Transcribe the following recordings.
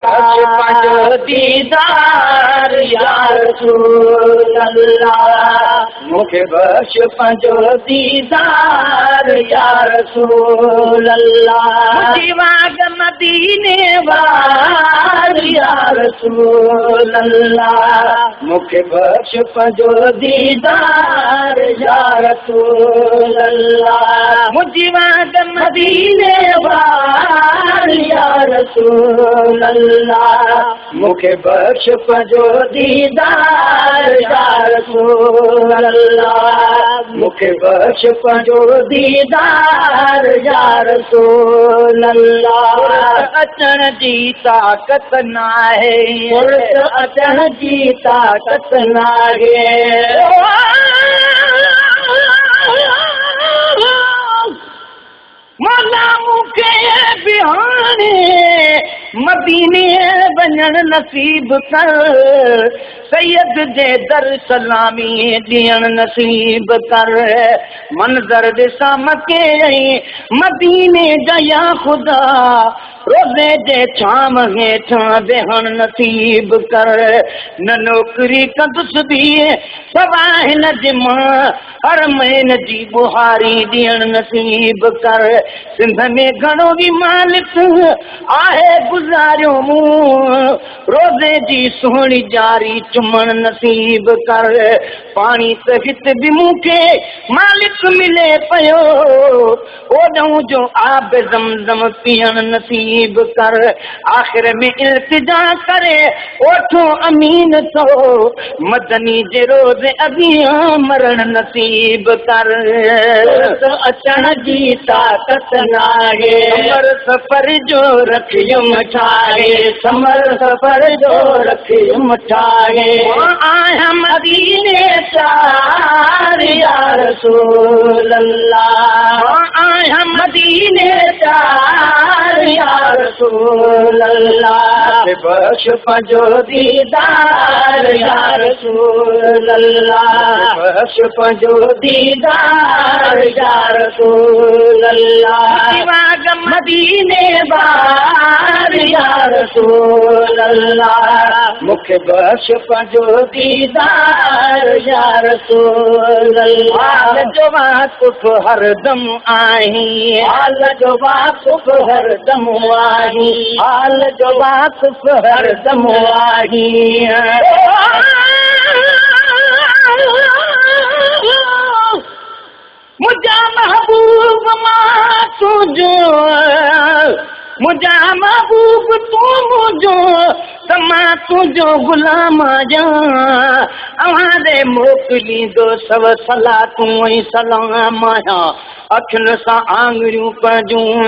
بخش پنهنجو ديدار يا رسول الله مون کي بخش پنهنجو ديدار يا رسول الله منهنجي واڳ مديني وار يا رسول الله مون کي بخش پنهنجو ديدار يا رسول الله منهنجي واڳ مديني وار يا رسول الله مون کي بخش پنهنجو ديدار يا رسول الله مون کي بخش پنهنجو ديدار يا رسول الله اچڻ جي طاقت ناهي اچڻ جي طاقت ناهي مولا مون کي به هاڻي مديني وڃڻ نصيب ڪر، سيد جي در سلامي ڏيڻ نصيب ڪر، منظر ڏسان مڪي ۽ مديني جا يا خدا روضي جي ڇانو هيٺان ويهڻ نصيب ڪر، نه نوڪري ڪندس ٻي سوا هن جي مان هر مهين جي ٻهاري ڏيڻ نصيب ڪر. سنڌ ۾ گهڻو ئي مالڪ آهي گذاريو مون. روضي جي سهڻي ڄاري چمڻ نصيب ڪر. پاڻي ته هت به مون کي مالڪ ملي پيو. اوڏهون جو آب زمزم پيئڻ نصيب ڪر. آخر ۾ التجا ڪري اوٺو امين ٿو. مدني جي روز اڳيان مرڻ نصيب ڪر. ترت اچڻ جي طاقت ناهي. سمر سفر جو رکيم ٺاهي. سمر سفر جو رکيم ٺاهي. مان آهيان مديني چار يا رسول الله. مان آهيان مديني چار يا رسول الله. مون کي بخش پنهنجو ديدار يا رسول الله. مون کي بخش پنهنجو ديدار يا رسول الله. منهنجي واڳ مديني وار يا رسول الله. مون کي بخش پنهنجو ديدار يا رسول الله. حال جو واقف هر دم آهين. حال جو واقف هر دم آهين. حال جو واقف هر دم آهين. منهنجا محبوب مان تنهنجو، منهنجا محبوب تون منهنجو، ته مان تنهنجو غلام آهيان. اوهان ڏي موڪليندو سو صلاتون ۽ سلام آهيان. اکين سان آڱريون پنهنجون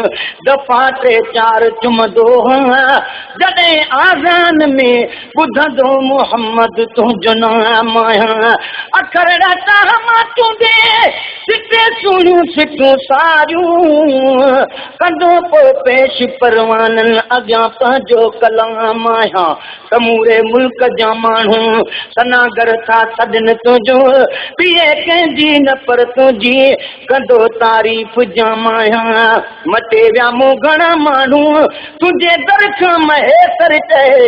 دفعا ٽي چار چمندو هان. جڏهن آذان ۾ ٻڌندو محمد تنهنجو نام آهيان. اکر رتا مان چونڊي سٽي سهڻيون سٽون ساريون. ڪندو پوء پيش پروانن اڳيان پنهنجو ڪلام آهيان. سموري ملڪ جا ماڻهو ثناگر ٿا سڏن تنهنجو. ٻئي ڪنهن جي نه پر تنهنجي ڪندو تعريف جام آهيان. مٽي ويا مون گهڻا ماڻهو تنهنجي در کان مهيسر چئي،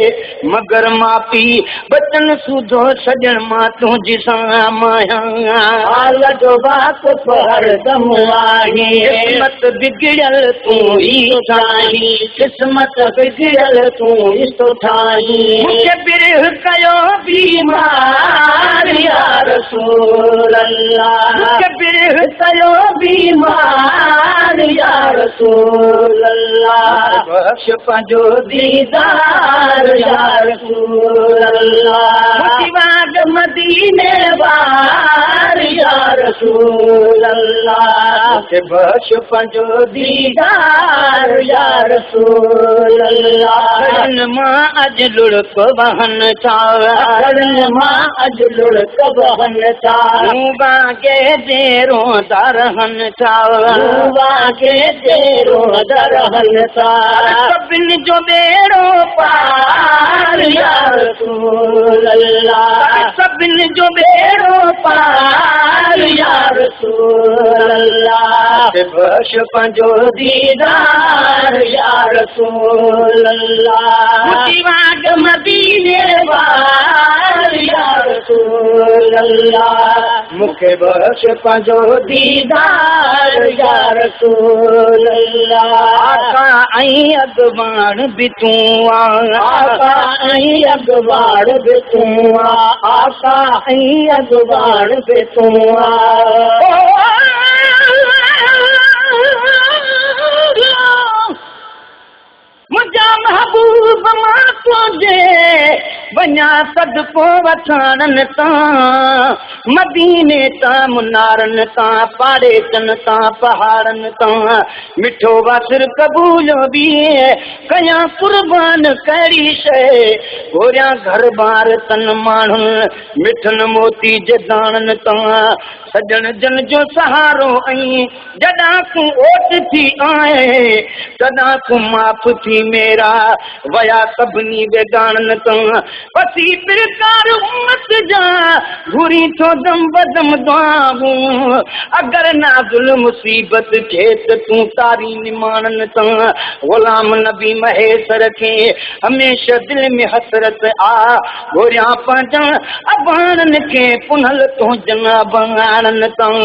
مگر معافي بچن سوڌو سڄڻ مان تنهنجي سام آهيان. حال جو واقف هر دم آهين. قسمت بگڙيل تون ئي ٿو ٺاهين. قسمت بگڙيل تون ئي ٿو ٺاهين. مون کي برهه ڪيو بيمار يا رسول الله. مون کي برهه ڪيو بيمار يا رسول الله. بخش پنهنجو ديدار يا رسول الله. منهنجي واڳ مديني وار يا رسول الله. مون کي بخش پنهنجو ديدار يا رسول الله. اکڙين مان اڄ لڙڪ وهن ٿا. اکڙين مان اڄ لڙڪ وهن ٿا. مون وانگي جي روئندا رهن ٿا. مون وانگي جي روئندا رهن ٿا. سڀن جو ٻيڙو پار يا رسول الله. سڀن جو ٻيڙو پار يا رسول الله. مون کي بخش پنهنجو ديدار يا رسول الله. منهنجي واڳ مديني وار يا رسول الله. مون کي بخش پنهنجو ديدار يا رسول الله. آقا ۽ اڳواڻ به تون آ. آقا ۽ اڳواڻ به تون آ. آقا ۽ اڳواڻ به تون آ. منهنجا محبوب مان تنهنجي وڃان صدقو وٿاڻن تان، مديني تان، منارن تان، پاڙيچن تان، پهاڙن تان. مٺو واسر قبول به ڪيان قربان ڪهڙي شيءِ، گهوريان گهر ٻار تن ماڻهن مٺن موتي جي داڻن تان. سڄڻ جن جو سهارو ۽ جڏهن تون اوٽ ٿي آئي، تڏهن تون معاف ٿي ميرا ويا سڀني ويڳاڻن تان. پسي پرڪار امت جا گهري ٿو دم بدم دعائون، اگر نازل مصيبت ٿئي ته تون تاري نماڻن تان. غلام نبي مهيسر کي هميشه دل ۾ حسرت آ، گهوريان پنهنجن اباڻن کي پنهل تنهنجن اباڻن تان.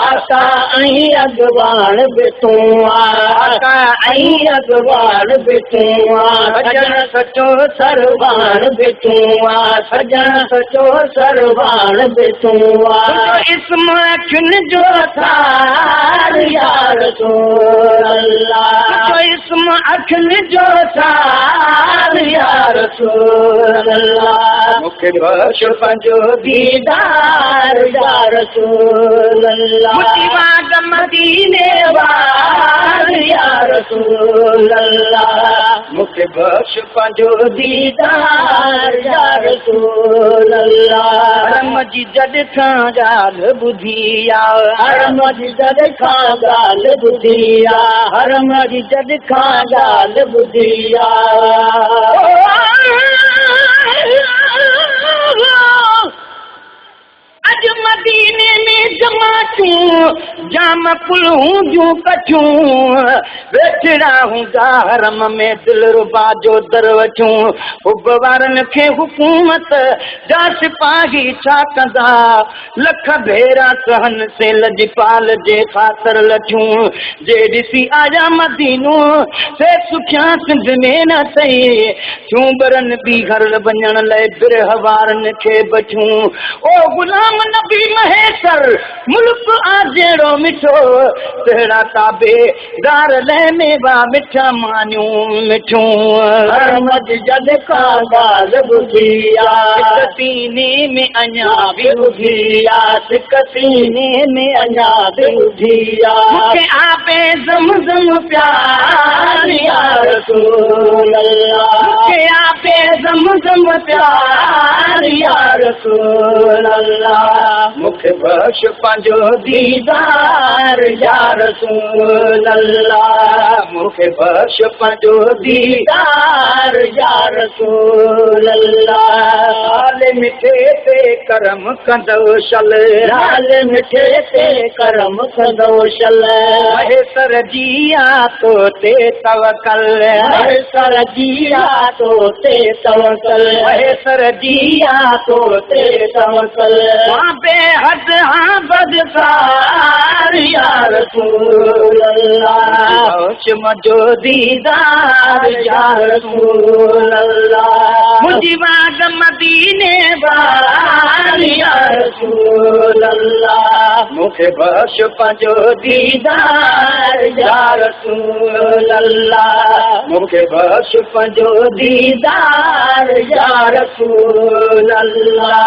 آقا ۽ اڳواڻ به تون آ. آقا ۽ اڳواڻ به تون آ. سڄڻ سچو سرواڻ به تون آ. سڄڻ سچو سرواڻ به تون آ. تنهنجو اسم اکين جو ٿار يا رسول الله. تنهنجو اسم اکين جو ٿار يا رسول الله. مون کي بخش پنهنجو ديدار يا رسول الله. منهنجي واڳ مديني وار يا رسول الله. مون کي بخش پنهنجو ديدار يا رسول الله. حرم جي جڏ کان ڳالهه ٻڌي آ. حرم جي جڏ کان ڳالهه ٻڌي آ. حرم جي جڏ کان ڳالهه ٻڌي آ. اڄ مديني ۾ جمع ٿيون جام ڪلهون جون ڪٺيون، ويٺڙا هوندا حرم ۾ دلربا جو در وٺيون. حب وارن کي حڪومت جا سپاهي ڇا ڪندا، لک ڀيرا سهن سي لجپال جي خاطر لٺيون. جي ڏسي آيا مدينو سي سکيا سنڌ ۾ نه ٿئي، ٿيون ٻرن ٻيهر وڃڻ لاءِ برهه وارن کي بٺيون. او غلام نبي مهيسر ملڪ آ جهڙو مٺو، تهڙا تابيدار لئه ميوا مٺا مانيون مٺيون. حرم جي جڏ کان ڳالهه ٻڌي آ. سڪ سيني ۾ اڃا به ٻڌي آ. سڪ سيني ۾ اڃا به ٻڌي آ. مون کي آبي زمزم پيار يا رسول الله. مون کي آبي زمزم پيار يا رسول الله. مون کي بخش پنهنجو ديدار يا رسول الله. مون کي بخش پنهنجو ديدار يا رسول الله. لال مٺي تي ڪرم ڪندو شل. لال مٺي تي ڪرم ڪندو شل. مهيسر جي تو تي توڪل. مهيسر جي تو تي توڪل. مهيسر جي تو تي توڪل. مان بيحد هان بدڪار يا رسول الله. بخش منهنجو ديدار يا رسول الله. منهنجي واڳ مديني وار يا رسول الله. مون کي بخش پنهنجو ديدار يا رسول الله. مون کي بخش پنهنجو ديدار يا رسول الله.